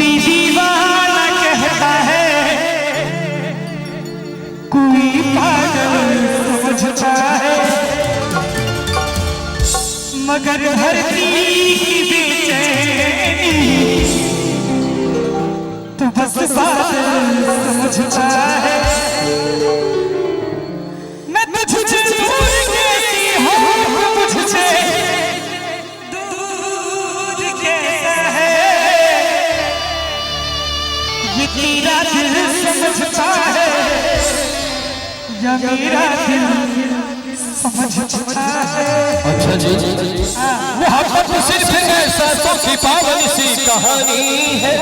कोई दीवाना कहता है, कोई पागल समझता है, मगर धरती की बेचैनी तो बस बादल समझता है। मैं तुझसे दूर कैसी हूँ, तू मुझसे दूर कैसा है, ये तेरा दिल समझता है या मेरा दिल समझता है। अच्छा जी, मोहब्बत सिर्फ एहसासों की पावन सी कहानी है,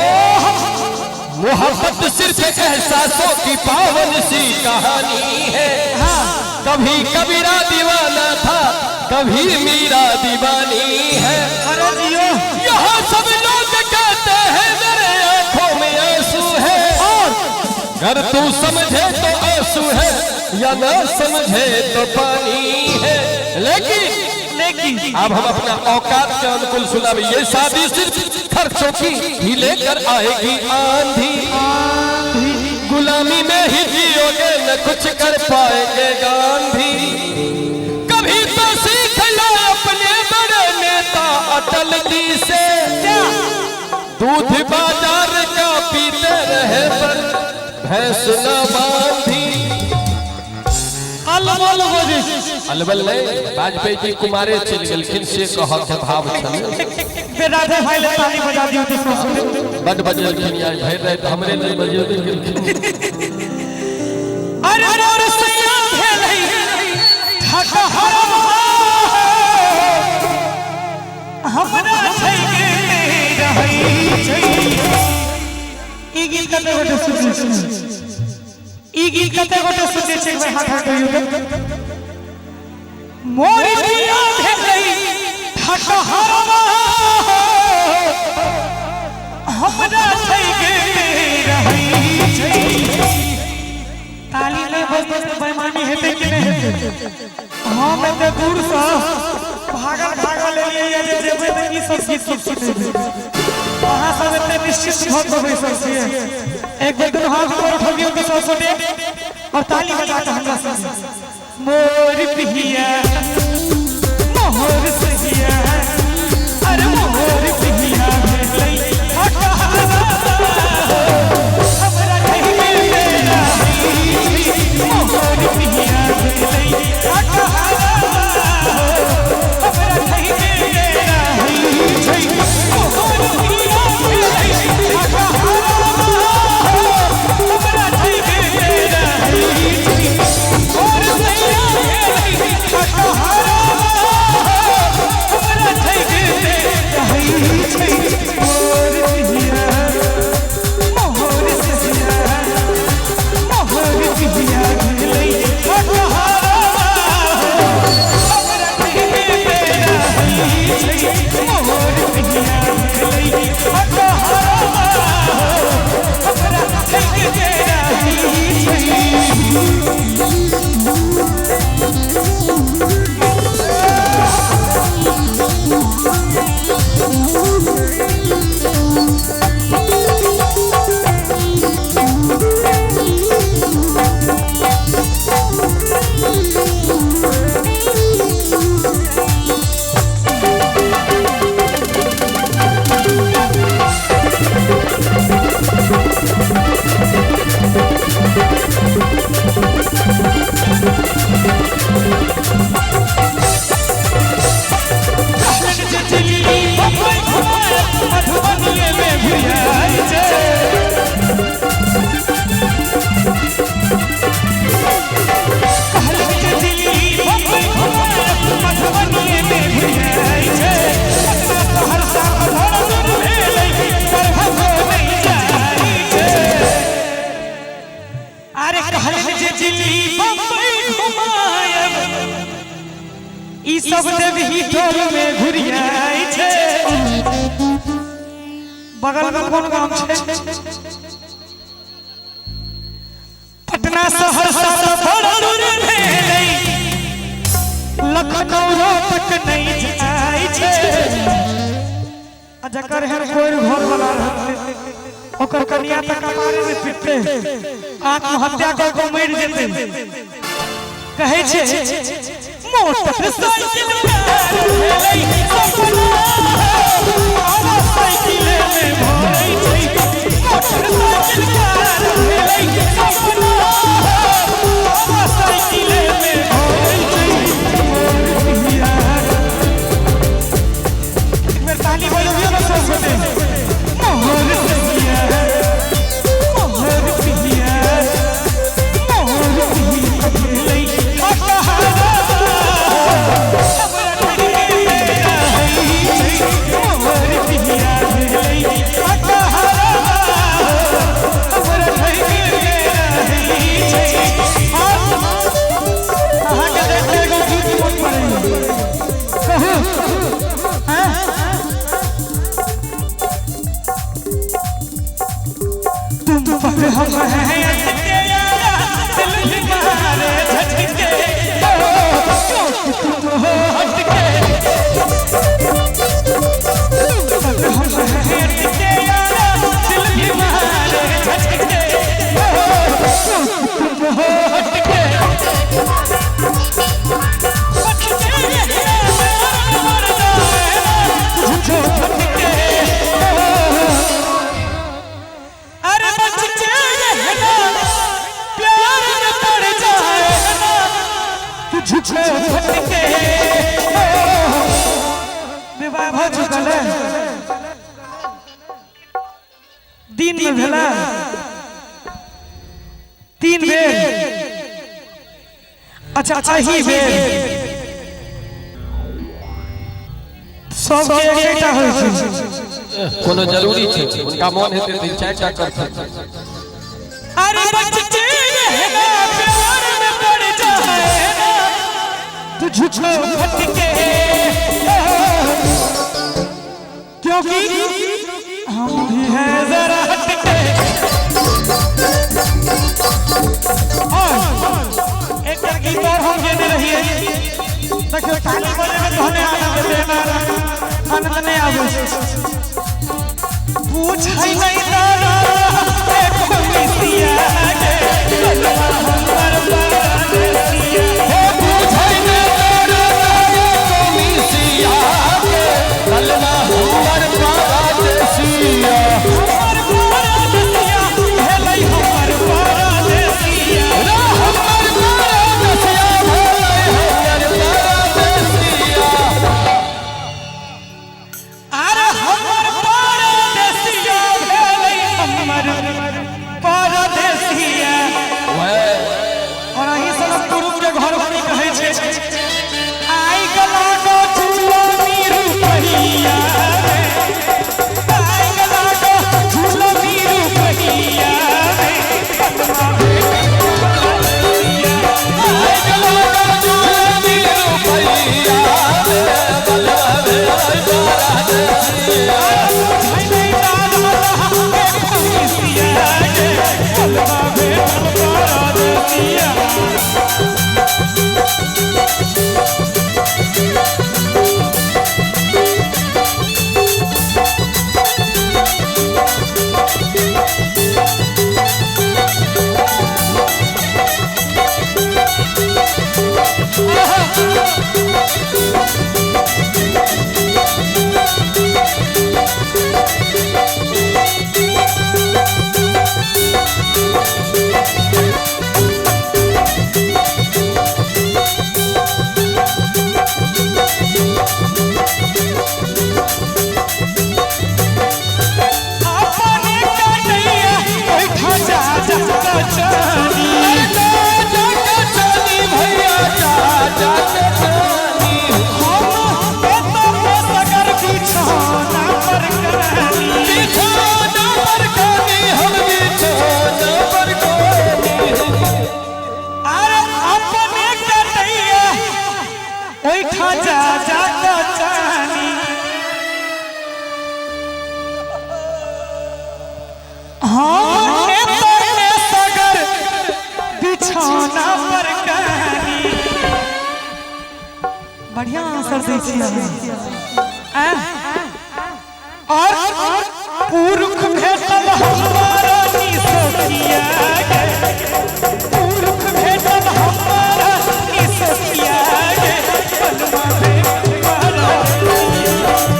मोहब्बत सिर्फ एहसासों की पावन सी कहानी है। कभी कबीरा दीवाना था, कभी मीरा दीवानी है। यहाँ सब लोग कहते हैं मेरे आंखों में आंसू है, और अगर तू समझे तो आंसू है या ना समझे तो पानी है। लेकिन लेकिन अब हम अपना औकात के अनुकूल सुना भी, ये शादी सिर्फ खर्चों की ही लेकर आएगी आंधी, गुलामी में ही जियोगे न कुछ कर पाएंगे गांधी। कभी तो सीख लो अपने बड़े नेता अटल जी से, दूध बाजार का पीते रहे पर भैंस न बांधी। अलबल नहीं, वाजपेयी जी कुमारे चलि गेलखिन से कहक के भाव छल। राधे भाई ले ताली बजा दियो तो बड बजेलखिन यार, भरि राति हमरे नहीं बजेलखिन। अरे मोर सैया भेलै ठकहरवा, हमरा छै के रहै छै। ई गीत कते गोटे सुनै छी? ई गीत कते गोटे सुनै छै? भाई हाथ हाथ कहियो। मोर पिया भेलै ठकहरवा, हमरा छै के रहै छै। ताली नहीं बजतै तऽ बेईमानी हेतै कि नहि हेतै? हम एते दूर से भागल भागल एलियै जे जेबै तऽ ई सब गीत सब सुनेबै। अहाँ सब एते निश्चित भऽ कऽ बैसल छियै। एक बेर दुनू हाथ ऊपर उठबियौ तऽ सब गोटे और ताली बजा कऽ हमरा संग। मोर पिया मोर सहिया, अरे मोर पिया भेलै ठकहरवा, हमरा छै के रहै छै। मोर पिया भेलै ठकहरवा, हमरा छै के रहै छै। मोर पिया भेलै ठकहरवा, हमरा छै के रहै छै। मोर सैया भेलै ठकहरवा, हमरा छै के रहै छै। मोर पिया मोर सैया, मोर पिया भेलै ठकहरवा, हमरा छै के रहै छै। मोर पिया भेलै ठकहरवा, हमरा छै के रहै छै। मधुबनी में घुरियाई छै। कहलक जे दिल्ली बम्बई घुमायब, मधुबनी में घुरियाई छै। पटना सहरसा बड़ दूर भेलै, दरभंगो नहि जाइ छै। अरे कहलक जे दिल्ली बम्बई घुमायब, ई सब देवी टोल में घुरियाई छै। बगल में कोन गाम छै? पटना सहरसा बड़ दूर भेलै, लखनऊ तक नहीं जाइ छै। जकर एहन कोई घर वाला रहते ओकर कनिया तक कपारे में पिटते, आत्महत्या कऽ के मरि जेतै। कहै छै मोटर साइकिल भेलै सपना, आवा साइकिल में भरै छै। मोटर साइकिल भेलै सपना, आवा साइकिल में भरै छै। मोर पिया, एक बेर ताली बजबियौ ने सब गोटे। मोर पिया, मोर पिया, मोर पिया भेलै अपहारा, हमरा ठनके रहै छै। मोर पिया भेलै अपहारा, हमरा ठनके रहै छै। अहाँके देख के एगो गीत मोन पड़ैया, कहू? हाँ? तुम पर हम हैं अटके यारा, दिल भी मारे झटके, क्योंकि तुम हो हटके। तुम पर हम हैं अटके यारा, दिल भी मारे झटके, क्योंकि तुम हो हटके। हटके मर जाए तुझको फटके, अरे बच के रहना प्यार में पड़ जाए ना तुझको फटके। विवाह भऽ चुकल है, दिन में भेला 3 बेर। अच्छा एही बेर सबके एकेटा होइ छै। कोनो जरूरी छै? हुनका मन हेतै 3 4टा करतै। अरे बच के रहना प्यार में पड़ जाए ना तुझको फटके, क्योंकि हम भी हैं जरा हटके। और एक गीत और हम गेने रहिए, देखियो ताली बजेबै तहने आनंद देना, आनंद नहि आबै छै। पूछै नहि तारा एको मिसिया गे, कलमा हमर परदेसिया। हे बुझै ने तारा एको मिसिया के, कलमा हमर परदेसिया। हमर परदेसिया भेलै हमर परदेसिया, रे हमर परदेसिया भेलै हमर परदेसिया। अरे हमर परदेसिया भेलै हमर परदेसिया। और अहीं सब पुरुष के घर वाली कहै छै, आइ गला गो झूलनी रुपैया रे, आइ गला गो झूलनी रुपैया रे, कलमा परदेसिया। आइ गला गो झूलनी रुपैया रे, बलवा भेलै परदेसिया। बुझै नहि दादा एको मिसिया गे, कलमा भेल परदेसिया। अपने कटैया ओइठा जा जा कचनी, जा जा के चली भैया जा जा के चली। हम एतो सगर बिछौना पर करानी। बिछौना पर कानी, हम बिछौना पर कानी। अरे अपने कटैया ओइठा जा जा कचनी, हम एतो सगर बिछौना पर करानी। बढ़िया आंसर दै छी अहाँ। और पुरुख भेटल हमारा निसोखिया गे, पुरुख भेटल हमारा निसोखिया गे, बलमा भेटल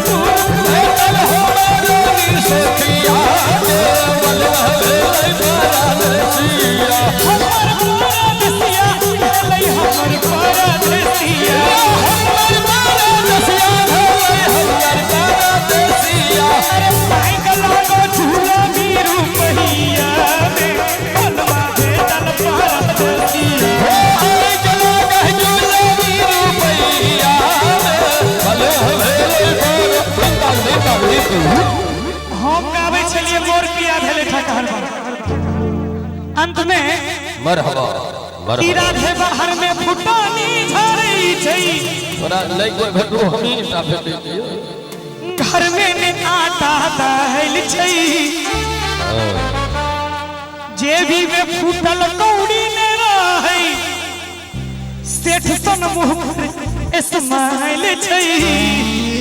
पुरुख भेटल हमारा निसोखिया गे, बलमा भेलै परदेसिया। हमर परदेसिया भेलै, हमर परदेसिया, हमर परदेसिया भेलै, हमर परदेसिया। अरे पाइक लागो झूला भी रुपैया में, बलमा भेटल परदेसिया। हे आइ चला कह जुलबी रुपैया में, बलमा भेलै पर। हम गाबै छलियै मोर पिया भेलै ठकहर। अंत में मरहबा ई मरहबा। राधे बाहर में फुटानी झरै छै, तोरा नहि कोइ भेटलो, हमही टा भेटै छियौ। घर में ने आटा दालि छै, जेबी में फूटल कौड़ी ने रहै, सेठ सन मुँह पर स्माइल छै।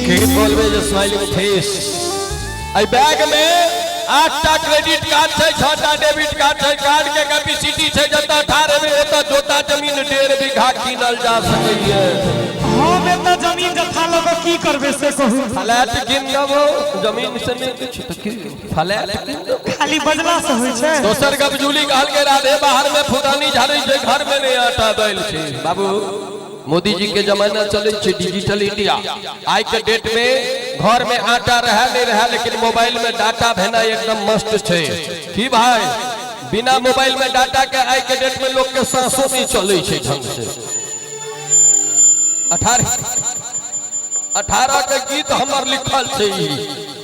के बोलबे जे स्माइलिंग फेस। एहि बैग में 8टा क्रेडिट कार्ड छै, 6टा डेबिट कार्ड छै, कार्ड के कैपेसिटी छै जतऽ ठाढ़ हेबै ओतऽ जोता जमीन 1.5 बीघा कीनल जा सकैए। हम एतऽ जमीन जथा लऽ कऽ की करबै से कहू? फ्लैट कीन लेबो, जमीन से नहि किछु तऽ की फ्लैट कीन लेबो। खाली बजला से होइ छै? दोसर गप जूली कहलकै राधे बाहर में फुटानी झाड़ै छै, घर में नहि आटा दालि छै। बाबू, मोदी जी के जमाना चलै छै डिजिटल इंडिया। आइ के डेट में घर में आटा रहे नहीं रहे, लेकिन मोबाइल में डाटा भेनाइ एकदम मस्त छै। की भाई, बिना मोबाइल में डाटा के आइ के डेट में लोग के सांसो नहीं चलै छै ढंग से। 18 के गीत हमर लिखल छै,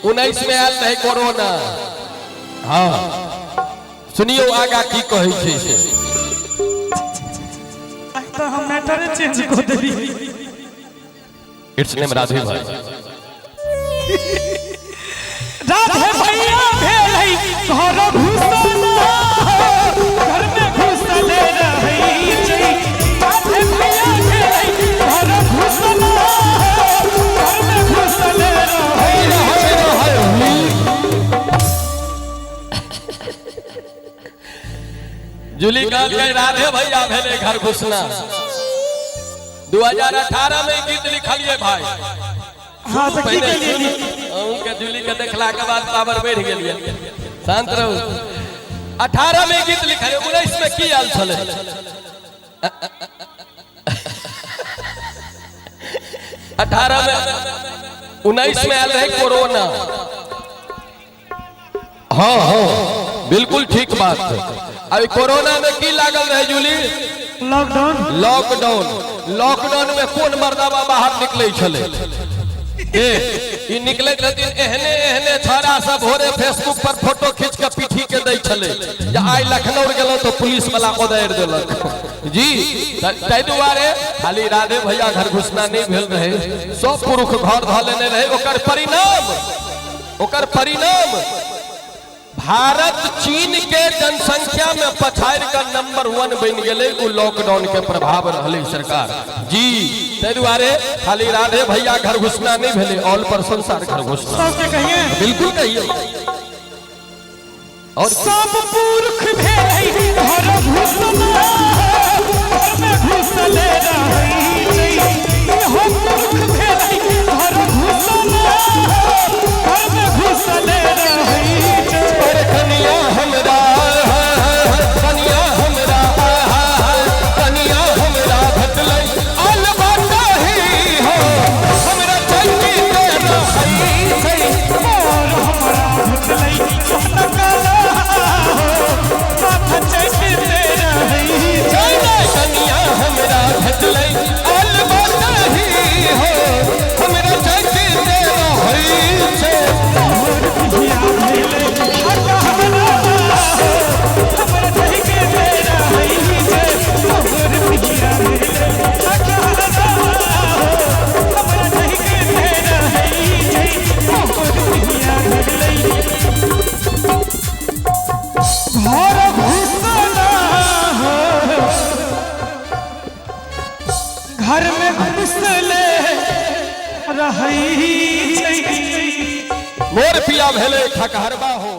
19 में आयल रहे कोरोना। हाँ सुनियो आगा की कहै छै से। आइ तऽ हम मैटरे चेंज कऽ देलियै। It's name Radhe भाई। राधे भैया भेलै घर घुसल, घर में घुसल रहै छै। राधे भैया भेलै घर घुसल, घर में घुसल रहै छै। जूली कहलकै राधे भैया भेलै घर घुसना। 2018 में गीत लिखलिए भाई। हाँ तऽ की पहिले केलियै? अहूँके जूली के देखला के बाद पावर बढ़ि गेलियै। शांत रहू। 18 में गीत लिखलिए, 19 में की आयल छलै? 18 में, 19 में आयल रहे कोरोना। हाँ हाँ बिल्कुल ठीक बात। अभी कोरोना में की लागल रहे जूली? लॉकडाउन। लॉकडाउन। लॉकडाउन में कोन मर्दाबा बाहर निकले छलै? ए ई निकलैत रहथिन एहने एहने छौड़ा सब, भोरे फेसबुक पर फोटो खींच के पीठी के दै छलै जे आइ लखनऊ गेलहुँ तऽ पुलिस वाला ओदारि देलक जी। ताहि दुआरे खाली राधे भैया घर घुसना नहि भेल रहे, सब पुरुष घर धऽ लेने रहे। ओकर परिणाम भारत चीन के जनसंख्या में पछाड़ि कऽ नंबर 1 बनि गेलै। ओ लॉकडाउन के प्रभाव रहलै सरकार जी। ताहि दुआरे खाली राधे भैया घर घुसना नहि भेलै, ऑल पर्सन सार घर घुसना। सबके कहिए? बिल्कुल कहियौ। और सब पुरुख भेलै घर घुसल, घर में घुसल रहै छै। इहो पुरुख भेलै घर घुसल, घर में घुसल रहै छै। पर कनिया हमरा, कनिया हमरा, कनिया हमरा भेटलै अलबत्ता ही हो, हमरा चैती ते रहै छै। मोर हमरा भेटलै काला हो, माथा चटते रहै छै। कनिया हमरा भेटलै अलबत्ता ही हो, हमरा चैती ते रहै छै। मोर पिया भेलै काला हो, हमरा चटते रहै छै। मोर पिया भेलै काला हो, हमरा चटते रहै छै। मोर पिया भेलै घर घुसला हो, घर में घुसले रहै छै। मोर पिया भेलै खकहरबा हो।